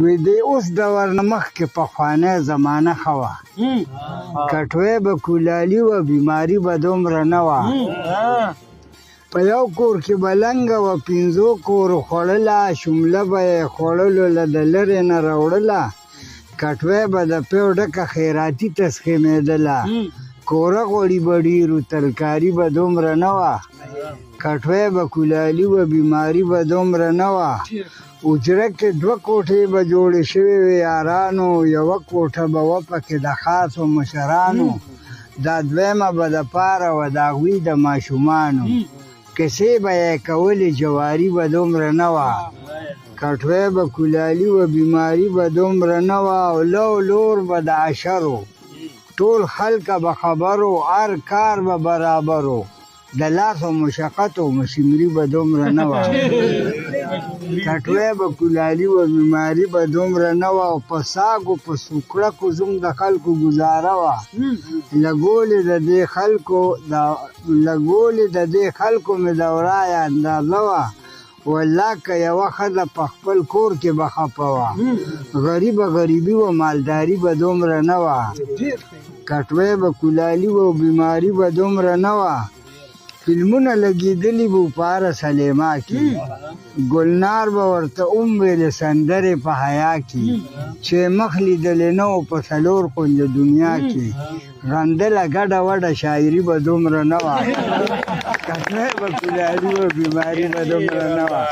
وی دې اوس دور نه مخکې پخوانۍ زمانه ښه وه. کټوۍ به کولالي وه، بیماري به دومره نه وه. په یو کور کې به لنګه وه، پنځو کورو خوړله، شمله به یې خوړلو له د لرې نه راوړله. کټوۍ به د پیو ډکه خیراتي تسخیمېدله. کوره غوړي به ډېر وو، ترکاري به دومره نه وه. کټوۍ به کولالي وه، بیماري به دومره نه وه. حجره کې دوه کوټې به جوړې شوې وې یارانو، یوه کوټه به وه پکې د خاصو مشرانو، دا دویمه به د پاره وه د هغوی د ماشومانو. کیسې به یې کولې، جواري به دومره نه وه. کټوۍ به کولالي وه، بیماري به دومره نه وه. او لو لور به د اشرو، ټول خلک به خبرو، هر کار به برابرو، د لاس او مشقت او مشمري به دومره نه وه. کټوۍ به کولالي وه، بیماري به دومره نه وه. او په ساګو په سوکړکو زموږ د خلکو ګزاره وه. لګولې د دې خلکو د لګولې د دې خلکو مې د ورایه اندازه وه. والله که یوه ښځه په خپل کور کې به خپه وه، غریبه غریبي وه، مالداري به دومره نه وه. کټوۍ به کولالي وه، بیماري به دومره نه وه. فلمونه لګېدلي وو په هره سلیما کې، ګلنار به ورته هم ویلې سندرې په حیا کې، چې مخ لیدلې نه و په څلور کونجه دنیا کې، غندله ګډه وډه شاعري به دومره نه وه. کټوۍ به کولالي وه، بیماري به دومره نه وه.